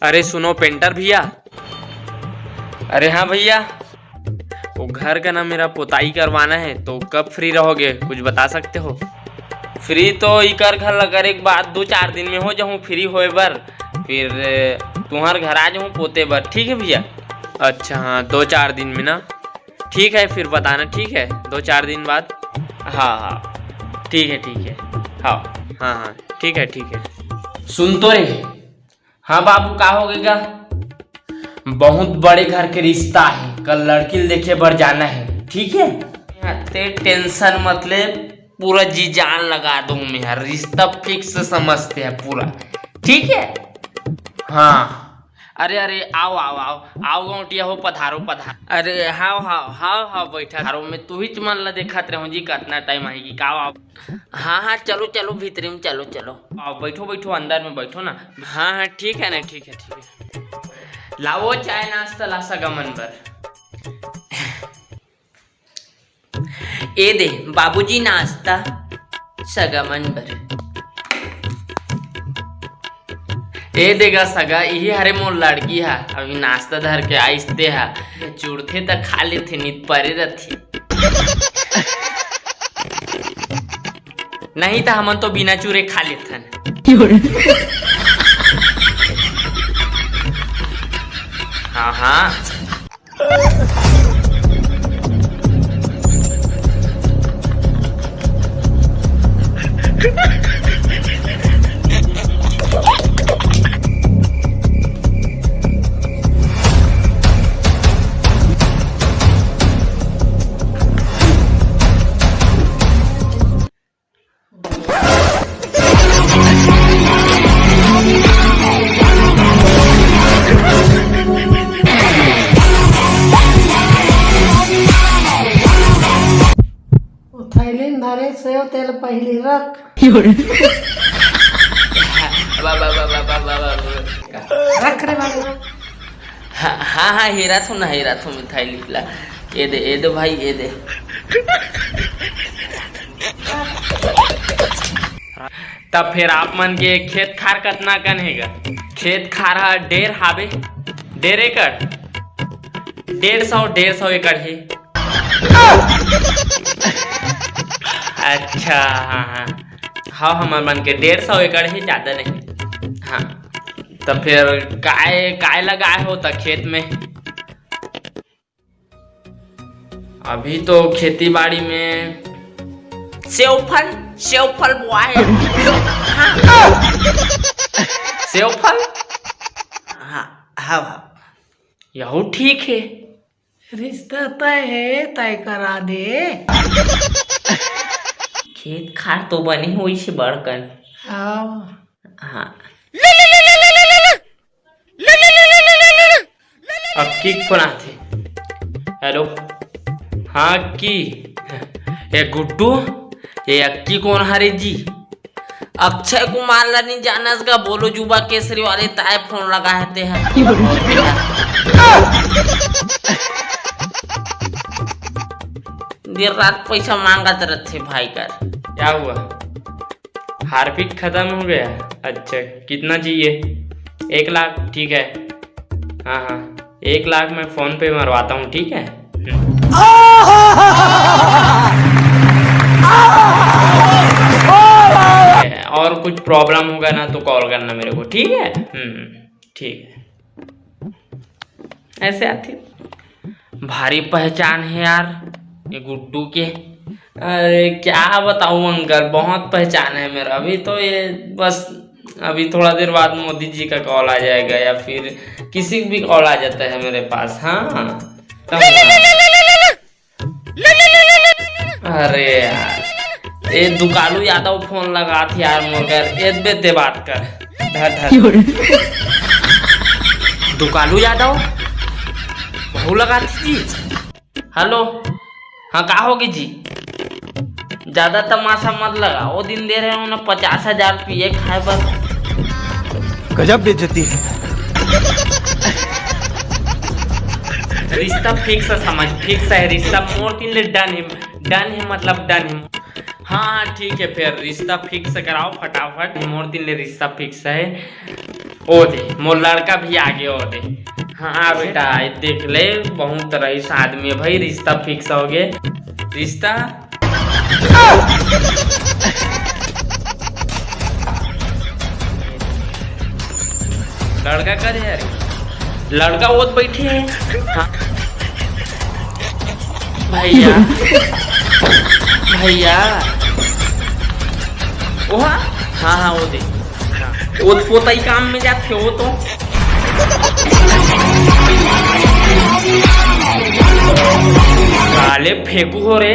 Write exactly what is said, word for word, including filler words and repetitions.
अरे सुनो पेंटर भैया। अरे हाँ भैया, वो घर का ना मेरा पोताई करवाना है, तो कब फ्री रहोगे, कुछ बता सकते हो? फ्री तो इकर घर ला करे के बाद दो चार दिन में हो जाऊँ फ्री होए बर, फिर तुम्हार घर आ जाऊँ पोते बर, ठीक है भैया? अच्छा हाँ, दो चार दिन में ना, ठीक है, फिर बताना, ठीक है, दो चार दिन बाद। हाँ हाँ, ठीक है ठीक है, हाँ हाँ हाँ, ठीक है ठीक है। सुन तो रे। हाँ बाबू, का हो गएगा? बहुत बड़े घर के रिश्ता है, कल लड़की ल देखे बर जाना है, ठीक है? ते टेंशन मत ले, पूरा जी जान लगा दूं मैं, हर रिश्ता फिक्स समझते हैं पूरा, ठीक है? हाँ। अरे अरे, आओ आओ आओ आओ गौंटिया हो, पधारो पधारो। अरे हाव हाव हाव हाव, बैठा, पधारो, मैं तुहिच मन ला देखत रहूं जी, कतना टाइम आही कि का आओ। हाँ हाँ, चलो चलो, भीतरी में चलो चलो। आओ, बैठो बैठो, अंदर में बैठो ना। हाँ हाँ, ठीक है ना, ठीक है ठीक है। लाओ चाय नाश्ता ला सगा मन बर। ए दे बाबूजी नाश्ता सगा मन बर। ए देगा सगा, इही हरे मोर लड़की हा, अभी नाश्ता धर के आइस ते हा। चुरथे त खा लेथे, नित परे रथे। नहीं त हमन तो बिना चूरे खा लेथन। हाँ हाँ। वो थैली में धरे सेव तेल पहली रख। बा, बा, बा, बा, बा, बा, बा, बा। रख रे बाबू। हाँ हाँ हाँ, हेरा थो ना, हेरा थो मैं थैली ला। ये दे, ये दे भाई, ये दे। तब फिर आप मन के खेत खार कतना कन हेगा? खेत खार हा डेढ़ हावे, डेढ़ एकड़, डेढ़ सौ, डेढ़ सौ एकड़ हे। अच्छा, हाँ हाँ हाँ, हमर मन के डेढ़ सौ एकड़ हे, ज्यादा नहीं। हाँ, तो फिर काय काय लगाए हो त खेत में? अभी तो खेती बाड़ी में सेवफल, सेवफल बोआ है। हाँ। सेवफल? हाँ, हाँ, हाँ। यहू ठीक है। रिश्ता तय है, तय करा दे। खेत खार तो बने होइस हे बड़कन। हाँ। हाँ। अक्की के फोन आथे। हेलो, हाँ अक्की, ए गुड्डू, ए अक्की कोन हरे जी? अक्षय कुमार ला नहीं जानस का, बोलो जुबा केसरी वाले ताए फोन लगा है ते है। दिन रात पैसा मांगत रहते भाई कर। क्या हुआ? हार्पिक खत्म हो गया? अच्छा, कितना चाहिए? एक लाख, ठीक है। हाँ हाँ, एक लाख मैं फोन पे मरवाता हूँ, ठीक है? हम्म। और कुछ प्रॉब्लम होगा ना तो कॉल करना मेरे को, ठीक है? हम्म, ठीक है। ऐसे आती भारी पहचान है यार ये गुड्डू के। अरे क्या बताऊं अंकल, बहुत पहचान है मेरा। अभी तो ये बस, अभी थोड़ा देर बाद मोदी जी का कॉल आ जाएगा या फिर किसी भी कॉल आ जाता है मेरे पास। हाँ, तब अरे यार, ए दुकालू यादव फोन लगात यार मोर कर, ए बे ते बात कर। धर, धर। दुकालू यादव, बहू लगात जी। हेलो, हाँ, का होगे जी? ज्यादा तमाशा मत लगा, वो दिन दे रहे हो ना पचास हजार पिए खाए बर। गजब बेइज्जती है। रिश्ता फिक्स है, समझ, फिक्स है रिश्ता, मोर तीन ले डन है, डन है, मतलब डन है। हाँ हाँ, ठीक है, फिर रिश्ता फिक्स कराओ फटाफट, मोर तीन ले रिश्ता फिक्स है। ओ दे, मोर लड़का भी आगे, ओ दे। हाँ बेटा, ये देख ले, बहुत रईस आदमी हे भाई, रिश्ता fix होगे। रिश्ता लड़का का रे यार, लड़का वो तो बैठे हे। हाँ। भैया, भैया, ओहा, हाँ हाँ, वो दे, वो तो पोताई काम में जाथे वो तो। साले फेंकू हो रे।